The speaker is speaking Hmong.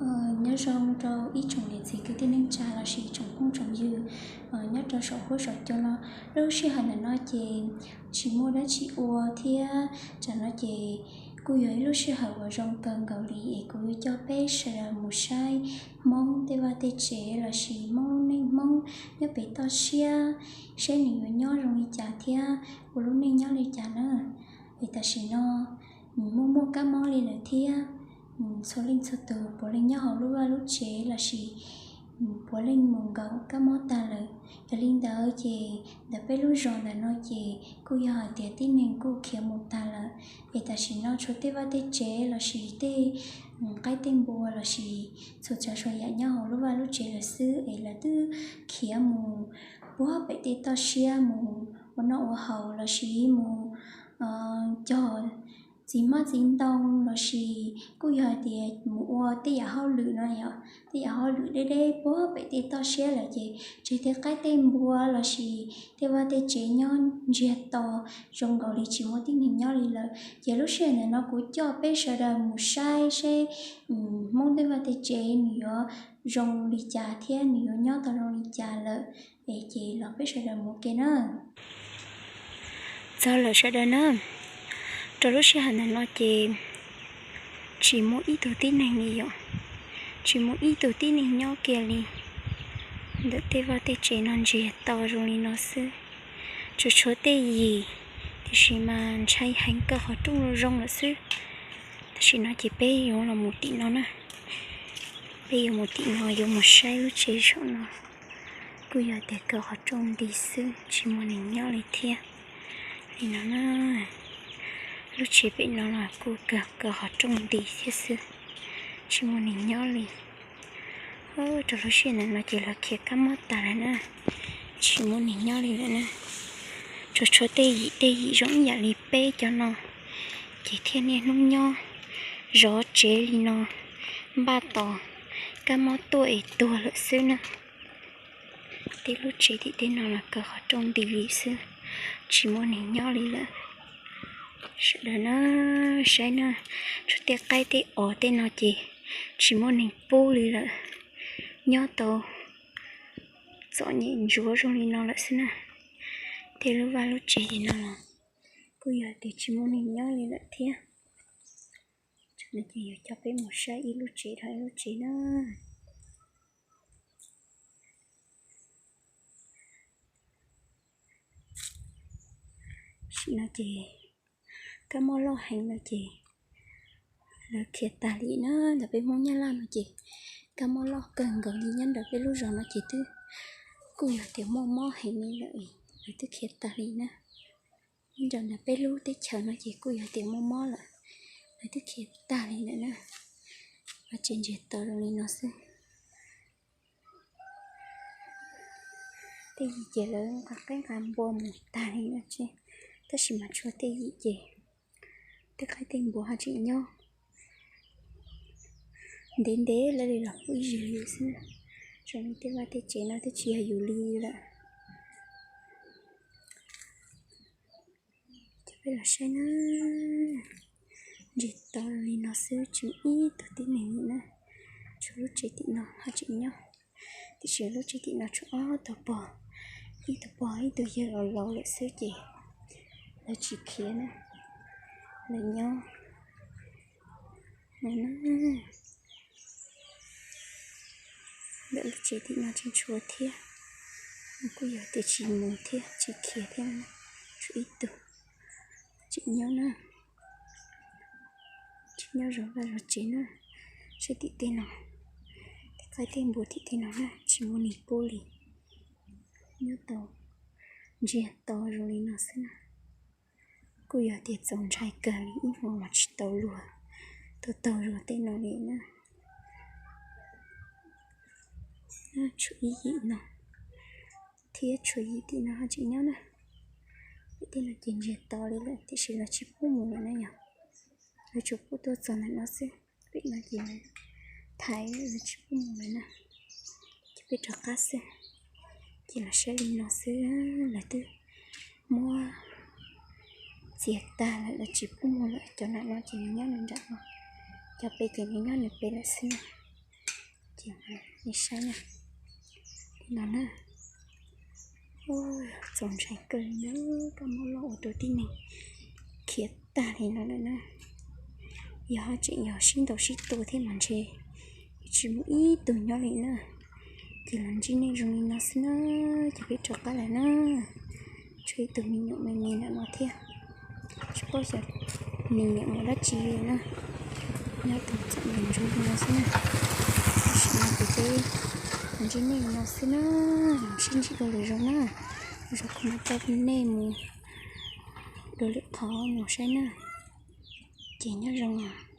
Nyob zoo rau ib tsoom niam txiv kwv tij neej tsa lossis tsoom phooj tsoom ywg nyob rau saum huab saum cua no. Lub sij hawm ntawm no ces tsis muaj dab tsi ua thiab, tam no ces kuj yog ib lub sij hawm uas zoo kawg nkaus li es kuv yuav coj peb sawv daws mus saib Hmoob tej vaj tej tsev lossis Hmoob lub neej Hmoob nyob pem toj siab, saib nws yuav nyob zoo li cas thiab ua lub neej nyob li cas na. Es tam sim no muaj muaj kab mob li lawm thiab, txhua leej txhua tus puav leej nyob hauv lub vaj lub tsev lossis puav leej mus nkaum kab mob tag lawm. Yog li ntawd ces ntawm peb lub zos ntawm no ces kuj yog hais tias tib neeg kuj khiav mus tag lawm. Es tam sim no tshuav tej vaj tej tsev lossis tej qaib tej npua lossis txhua tsav txhua yam nyob hauv lub vaj lub tsev lawm xwb, es lawv twb khiav mus puag pem tej toj siab mus ua noj ua haus lossis mus cog txiv hmab txiv ntoo lossis kuj yog hais tias mus ua tej yam hauj lwm no yom, tej yam hauj lwm deb deb puag pem tej toj siab lawm ces tseg tej qaib tej npua lossis tej vaj tej tsev nyob ntsiag to zoo nkaus li tsis muaj tib neeg nyob li lawm. Ces lub sij hawm ntawm no kuv coj peb sawv daws mus saib seb Hmoob tej vaj tej tsev nws yuav zoo li cas thiab nws yuav nyob tau zoo li cas lawm. Es ces los peb sawv daws mus ke na. Txog lawm sawv daws na, rau lub sij hawm ntawm no ces tsis muaj ib tug tib neeg li yom, tsis muaj ib tug tib neeg nyob kiag li. Ntawm tej vaj tej tsev no ntsiag to zoo li no xwb, tsuas tshuav tej yim, tiam sis mas ntshai heev kaw qhov rooj zoo zoo lawm xwb. Tam sim no ces peb yuav los mus tim no na, peb yuav mus tim no yuav mus saib lub tsev saum no. Kuj yog tias kaw qhov rooj nti xwb tsis muaj neeg nyob li thiab. Li no na, lub tsev pem no los kuj kaw qhov rooj nti thiab xwb, tsis muaj neeg nyob li. Rau lub sij hawm ntawm no ces lawv khiav kab mob tas lawm na, tsis muaj neeg nyob li lawm na. Tsuas tshuav tej yim tej yim zoo ib yam li peb cov no ces thiaj niaj hnub nyob zov tsev li no, npaj tos kab mob tuaj es tuag lawm xwb na. Tej lub tsev tim tej no los kaw qhov rooj nti li xwb, tsis muaj neeg nyob li lawm. Sawv daws na, saib na, tshuav tej qaib tej os tej no ces tsis muaj neeg pub li lawm, nyob tau txom nyem ntsuav zoo li no lawm xwb na. Tej lub vaj lub tsev tim no los kuj yog tias tsis muaj neeg nyob li lawm thiab. Tam no ces yuav coj peb mus saib ib lub tsev dhau ib lub tsev na. Tam no ces kab mob loj heev no ces lawv khiav tag li na, ntawm peb Hmoob Nyab Laj no ces kab mob loj kawg nkaus li, nyob ntawm peb lub zos no ces twb kuj yog tias muaj mob heev li lawm, lawv twb khiav tag li na. Nyob ntawm peb lub teb chaws no ces kuj yog tias muaj mob lawm, lawv twb khiav tag li lawm na. Vaj tsev ntsiag to zoo li no xwb. Tej yim ces lawv nqa qaib nqa npua mus tag li no, tab sis mas tshuav tej yim ces tej qaib tej npua ho tseem nyob ntev ntev lawv li los pub ib zig li xwb. Zoo li tej vaj tej tsev no twb tsis yog yus li lawm. Ces peb los saib na, ntsiag to li no xwb tsis muaj ib tug tib neeg li na. Tshuav lub tsev tim no ho tseem nyob, tiam sis lub tsev tim no tshuav ob tug pog, ib tug pog ib tug yawg laus laus lawm xwb ces lawv tsis khiav na, lawv nyob no na. Ntawm lub tsev tim no tseem tshuav thiab, kuj yog tias tsis mus thiab tsis khiav thiab, tshuav ib tug tseem nyob na, tseem nyob zov vaj zov tsev na. Saib tim tej no, tej qaib tej npua tim tej no na tsis muaj neeg pub li, nyob tau ntsiag to zoo li no xwb na. Kuj yog tias txaus ntshai kawg li, ib hmo mas tsis tau luag tuaj taug zog tej no li na. Tshuav ib yim no thiab tshuav yim tim no ho tseem nyob na. Yim tej no ces ntsiag to li lawm tiam sis lawv tsis pub mus lawm na yom, lawv tsuas pub tuaj txog ntawm no xwb. Pem no ces lawv thaiv lawv tsis pub mus lawm na. Ces peb rov qab xwb, ces los saib li no xwb, lawv twb muab txiav tag lawm, lawv tsis pub mus lawm. Cov nram no ces nws nyob nws nram no, cov pem ces nws nyob nws pem lawm xwb na. Ces nej saib na, li no na, txaus ntshai kawg li na, kab mob loj ua rau tib neeg khiav tag li no lawm na. Yog haj tseem yog sib ntaus sib tua thiab mas ntshe yuav tsis muaj ib tug nyob li na. Ces los ntsib nej zoo li no xwb na, ces peb rov qab lawm na. Tshuav ib tug me nyuam me me ntawm no thiab, tsis paub xyov nws niam mus dab tsi na. Nyob tau txom nyem zoo li no xwb na. Tam sim no ces peb los ntsib nej li no xwb na, sib ntsib dua lwm zaus na. Lwm zaus kuv mam coj nej mus dua lwm qhov mus saib na. Ces nyob zoo.